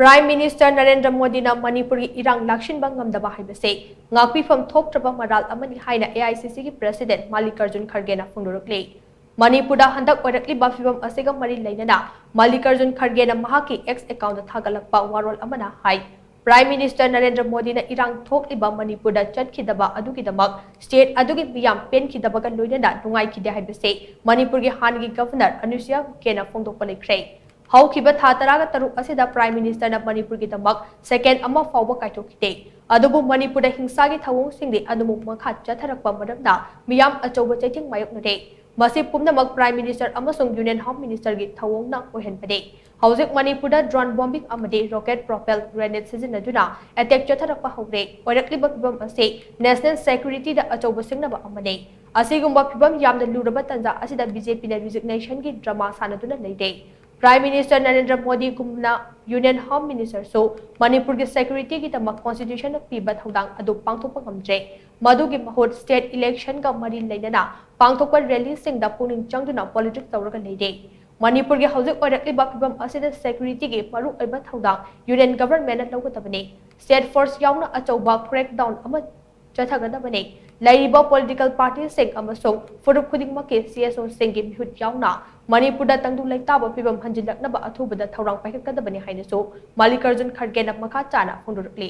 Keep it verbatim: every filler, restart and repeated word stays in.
Prime Minister Narendra ꯃꯣꯗꯤꯅ ꯃꯅꯤꯄꯨꯔꯒꯤ ꯏꯔꯥꯡ ꯂꯥꯛꯁꯤꯟꯕ ꯉꯝꯗꯕ ꯍꯥꯏꯕꯁꯤ ꯉꯥꯛꯄꯤꯐꯝ ꯊꯣꯛꯇ꯭ꯔꯕ ꯃꯔꯥꯜ ꯑꯃꯅꯤ ꯍꯥꯏꯅ A I C C ꯒꯤ President ꯃꯜꯂꯤꯀꯥꯔꯖꯨꯟ ꯈꯔꯒꯦꯅ ꯐꯣꯡꯗꯣꯔꯛꯂꯤ꯫ ꯃꯅꯤꯄꯨꯔꯗ ꯍꯟꯗꯛ ꯑꯣꯏꯔꯛꯂꯤꯕ ꯐꯤꯚꯝ ꯑꯁꯤꯒ ꯃꯔꯤ ꯂꯩꯅꯅ ꯃꯜꯂꯤꯀꯥꯔꯖꯨꯟ ꯈꯔꯒꯦꯅ ꯃꯍꯥꯛꯀꯤ X account ꯗ ꯊꯥꯒꯠꯂꯛꯄ ꯋꯥꯔꯣꯜ ꯑꯃꯅ ꯍꯥꯏ, Prime Minister ꯅꯔꯦꯟꯗ꯭ꯔ ꯃꯣꯗꯤꯅ ꯏꯔꯥꯡ ꯊꯣꯛꯂꯤꯕ ꯃꯅꯤꯄꯨꯔꯗ ꯆꯠꯈꯤꯗꯕ ꯑꯗꯨꯒꯤꯗꯃꯛ state ꯑꯗꯨꯒꯤ ꯃꯤꯌꯥꯝ ꯄꯦꯟꯈꯤꯗꯕꯒ ꯂꯣꯏꯅꯅ ꯅꯨꯡꯉꯥꯏꯈꯤꯗꯦ ꯍꯥꯏꯕꯁꯤ ꯃꯅꯤꯄꯨꯔꯒꯤ ꯍꯥꯟꯅꯒꯤ Governor ꯑꯅꯨꯁꯨꯌꯥ ꯎꯏꯀꯦꯅ ꯐꯣꯡꯗꯣꯛꯄ ꯂꯩꯈ꯭ꯔꯦ꯫ ꯍꯧꯈꯤꯕ ꯊꯥ ꯇꯔꯥꯒ ꯇꯔꯨꯛ ꯑꯁꯤꯗ Prime Minister ꯅ ꯃꯅꯤꯄꯨꯔꯒꯤꯗꯃꯛ second ꯑꯃ ꯐꯥꯎꯕ ꯀꯥꯏꯊꯣꯛꯈꯤꯗꯦ꯫ ꯑꯗꯨꯕꯨ ꯃꯅꯤꯄꯨꯔꯗ ꯍꯤꯡꯁꯥꯒꯤ ꯊꯧꯑꯣꯡꯁꯤꯡꯗꯤ ꯑꯗꯨꯃꯛ ꯃꯈꯥ ꯆꯠꯊꯔꯛꯄ ꯃꯔꯝꯅ ꯃꯤꯌꯥꯝ ꯑꯆꯧꯕ ꯆꯩꯊꯦꯡ ꯃꯥꯌꯣꯛꯅꯔꯦ꯫ ꯃꯁꯤ ꯄꯨꯝꯅꯃꯛ Prime Minister ꯑꯃꯁꯨꯡ Union Home Minister ꯒꯤ ꯊꯧꯑꯣꯡꯅ ꯑꯣꯏꯍꯟꯕꯅꯤ꯫ ꯍꯧꯖꯤꯛ ꯃꯅꯤꯄꯨꯔꯗ drone bombing ꯑꯃꯗꯤ rocket propelled grenade ꯁꯤꯖꯤꯟꯅꯗꯨꯅ attack ꯆꯠꯊꯔꯛꯄ ꯍꯧꯔꯦ꯫ ꯑꯣꯏꯔꯛꯂꯤꯕ ꯐꯤꯚꯝ ꯑꯁꯤ national security ꯗ ꯑꯆꯧꯕ ꯁꯤꯡꯅꯕ ꯑꯃꯅꯤ꯫ ꯑꯁꯤꯒꯨꯝꯕ ꯐꯤꯚꯝ ꯌꯥꯝꯅ ꯂꯨꯔꯕ ꯇꯥꯟꯖꯥ ꯑꯁꯤꯗ B J P ꯅ resignation ꯒꯤ drama ꯁꯥꯟꯅꯗꯨꯅ ꯂꯩꯔꯦ꯫ Prime Minister Narendra ꯃꯣꯗꯤꯒꯨꯝꯅ Union Home Minister ꯁꯨ ꯃꯅꯤꯄꯨꯔꯒꯤ security ꯒꯤꯗꯃꯛ constitution ꯅ ꯄꯤꯕ ꯊꯧꯗꯥꯡ ꯑꯗꯨ ꯄꯥꯡꯊꯣꯛꯄ ꯉꯝꯗ꯭ꯔꯦ꯫ ꯃꯗꯨꯒꯤ ꯃꯍꯨꯠ state election ꯒ ꯃꯔꯤ ꯂꯩꯅꯅ ꯄꯥꯡꯊꯣꯛꯄ rally ꯁꯤꯡꯗ ꯄꯨꯛꯅꯤꯡ ꯆꯪꯗꯨꯅ politics ꯇꯧꯔꯒ ꯂꯩꯔꯦ꯫ ꯃꯅꯤꯄꯨꯔꯒꯤ ꯍꯧꯖꯤꯛ ꯑꯣꯏꯔꯛꯂꯤꯕ ꯐꯤꯚꯝ ꯑꯁꯤꯗ security ꯒꯤ ꯃꯔꯨꯑꯣꯏꯕ ꯊꯧꯗꯥꯡ Union Government ꯅ ꯂꯧꯒꯗꯕꯅꯤ꯫ State force ꯌꯥꯎꯅ ꯑꯆꯧꯕ crackdown ꯑꯃ ꯆꯠꯊꯒꯗꯕꯅꯤ꯫ ꯂꯩꯔꯤꯕ political party ꯁꯤꯡ ꯑꯃꯁꯨꯡ ꯐꯨꯔꯨꯞ ꯈꯨꯗꯤꯡꯃꯛꯀꯤ C S O ꯁꯤꯡꯒꯤ ꯃꯤꯍꯨꯠ ꯌꯥꯎꯅ ꯃꯅꯤꯄꯨꯔꯗ ꯇꯪꯗꯨ ꯂꯩꯇꯥꯕ ꯐꯤꯚꯝ ꯍꯟꯖꯤꯜꯂꯛꯅꯕ ꯑꯊꯨꯕꯗ ꯊꯧꯔꯥꯡ ꯄꯥꯏꯈꯠꯀꯗꯕꯅꯤ ꯍꯥꯏꯅꯁꯨ ꯃꯜꯂꯤꯀꯥꯔꯖꯨꯟ ꯈꯔꯒꯦꯅ ꯃꯈꯥ ꯇꯥꯅ ꯐꯣꯡꯗꯣꯔꯛꯂꯤ꯫